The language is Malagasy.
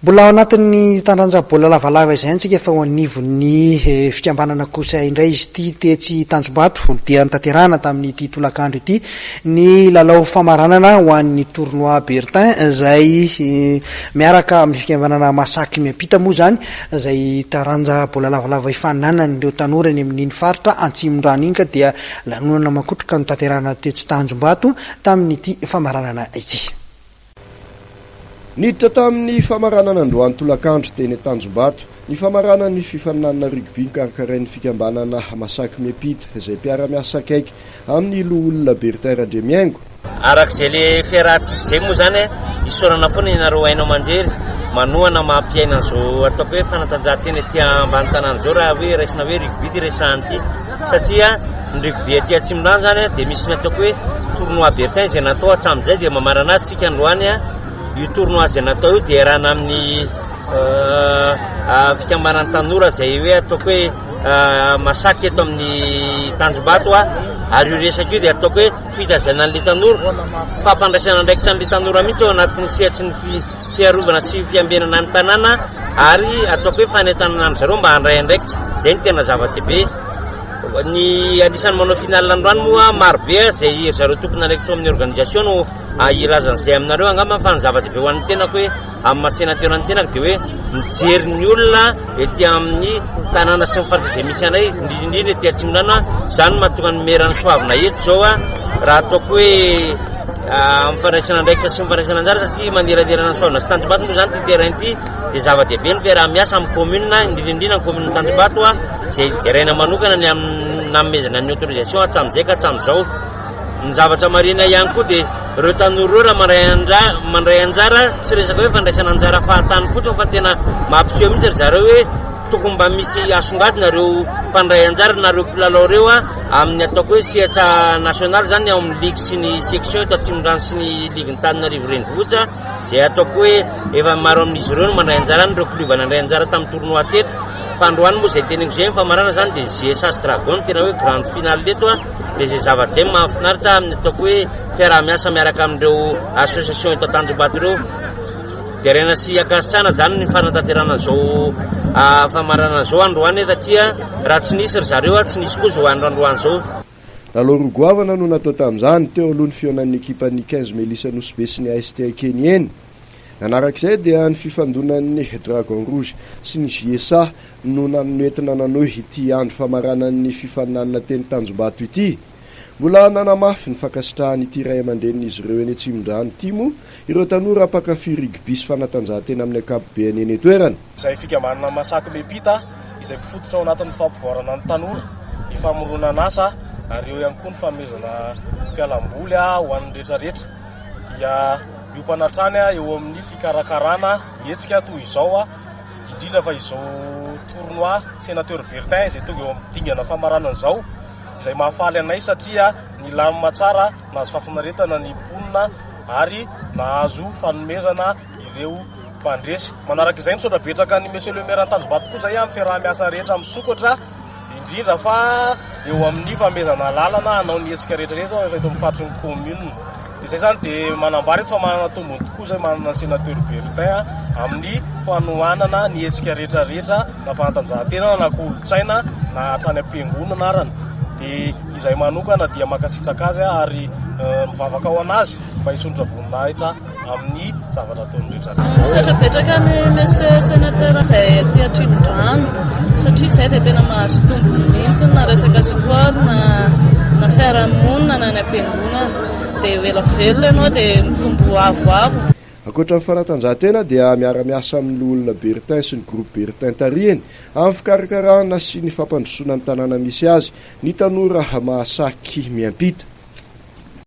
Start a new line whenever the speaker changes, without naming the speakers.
Mbola ao anatin'ny taranja baolina lavalava izay antsika fa ao anivon'ny fikambanana kosa indray izy ity tetsy Tanjombato dia notanterahana tamin'ity tolakandro ity ny lalao famaranana ho an'ny tournoi Bertin izay miaraka amin'ny fikambanana Masaky Miampita moa izany izay taranja baolina lavalava ifaninanan'ireo tanora eny amin'iny faritra Antsimondrano iny ka dia lanonana makotroka notanterahana tetsy Tanjombato tamin'ity famaranana ity.
Niditra tamin'ny famaranana androany tolakandro teny Tanjombato ny famaranan'ny fifaninanana rugby nokarakarain'ny fikambanana Masaky Miampita izay mpiara-miasa akaiky amin'ny loholona Bertin Randriamihaingo.
Araka izay le fiarahantsika izay moa izany isaorana foana ianareo haino aman-jery manohana mampiaina an'izao ataoko hoe fanatanjahantena ety ambany tanàna izao raha hoe raisina hoe rugby ity resahana ity. Satria ny rugby aty Atsimondrano zany dia misy ny ataoko hoe tournoi Bertin izay natao hatramin'izay dia mamarana azy tsika androany. Io tournoi izay natao io dia iarahana amin'ny fikambanan'ny tanora izay hoe ataoko hoe masaky eto amin'ny Tanjombato ary io resaka io dia ataoko hoe fitaizana an'ilay tanora, fampandraisana andraikitra an'ilay tanora mihitsy ao anatin'ny sehatry ny fiarovana sy fiambenana ny tanàna ary ataoko hoe fanentanana an-dry zareo mba handray andraikitra, izay no tena zava-dehibe. Ny anisan'ny manao finale androany moa maro be izay ry zareo tompon'andraikitra ao amin'ny organisation no hilaza an'izay aminareo angamba fa ny zava-dehibe ho an'ny tenako hoe amin'ny maha sénateur ny tenako dia hoe mijery ny olona ety amin'ny tanàna sy ny faritra izay misy anay indrindra indrindra ety Atsimondrano, izany no mahatonga ny maire ny Soavina eto izao raha ataoko hoe Amin'ny fandraisana andraikitra sy ny fandraisana anjara satria manelanelana ny Soavina sy Tanjombato moa izany ity terrain ity dia zava-dehibe ny fiaraha-miasa amin'ny commune, indrindra indrindra ny commune Tanjombato izay deraina manokana ny amin'ny nanomezana ny autorisation hatramin'izay ka hatramin'izao. Ny zavatra marihina ihany koa dia ireo tanora ireo raha mandray anjara, mandray anjara tsy resaka hoe fandraisana anjara fahatany fotsiny fa tena mampiseho mihitsy ry zareo hoe Tokony mba misy asongadina ireo mpandray anjara na ireo mpilalao ireo amin'ny ataoko hoe sehatra nasionaly izany ao amin'ny ligue sy ny section eto Atsimondrano sy ny ligue Antananarivo Renivohitra izay ataoko hoe efa maro amin'izy ireo no mandray anjara any ireo klioba nandray anjara tamin'ny tournoi teto fa androany moa izay teneniko izay ny famarana izany dia JSA sy Dragon tena hoe grande finale teto dia izay zavatra izay mahafinaritra amin'ny ataoko hoe fiaraha-miasa miaraka amin'ireo association eto Tanjombato ireo. Deraina sy ankasitrahana izany ny fanatanterahana izao famaranana izao androany satria raha tsy nisy ry zareo tsy nisy koa izao andro androany izao.
Lalao roa goavana no natao tamin'izany, teo aloha ny fihaonan'ny ekipan'ny Quinze Melissa Nosy Be sy ny AST Kenieny. Nanaraka izay dia ny fifandonan'ny Dragon Rouge sy ny JSA no nentina nanohy ity andro famaranan'ny fifaninanana teny Tanjombato ity. Mbola nanamafy ny fankasitrahany ity ray aman-drenin'izy ireo eny Atsimondrano ity moa ireo tanora mpankafy rugby sy fanatanjahantena amin'ny ankapobeny eny an-toerana.
Izay fikambanana Masaky Mepita izay mpifototra ao anatin'ny fampivoarana ny tanora, ny famoronan'asa ary eo ihany koa ny fanomezana fialamboly ho an'ny rehetrarehetra dia miompana hatrany eo amin'ny fikarakarana hetsika toy izao indrindra fa izao tournoi Sénateur Bertin izay tonga eo amin'ny dingana famaranana izao. izay mahafaly anay satria nilamina tsara, nahazo fahafinaretana ny mponina ary nahazo fanomezana ireo mpandresy. Manaraka izay, misaotra betsaka an'i Monsieur le Maire Antanjombato koa izay amin'ny fiaraha-miasa rehetra misokatra, indrindra fa eo amin'ny fanomezana lalana hanao ny hetsika rehetra rehetra eto amin'ny faritry ny commune. Izay izany dia manambara eto fa manana tombony tokoa izay manana ny Sénateur Bertin amin'ny fanohanana ny hetsika rehetra rehetra na fanatanjahantena na kolontsaina na hatrany am-piangonana arany. Dia izay manokana dia mankasitraka azy ary mivavaka ho an'azy mba hisondrotra voninahitra amin'ny zavatra ataony rehetra rehetra.
Misaotra betsaka ny Monsieur Sénateur izay aty Atsimondrano satria izay dia tena mahazo tombony mihitsy na resaka sport na na fiarahamonina na any am-piangonana. Dia ho ela velona ianao dia mitombo avoavo.
Ankoatra ny fanatanjahantena dia miara-miasa amin'ny Loholona Bertin sy ny Groupe Bertin tarihiny amin'ny fikarakarana sy ny fampandrosoana ny tanàna misy azy ny tanora mahasaky miampita.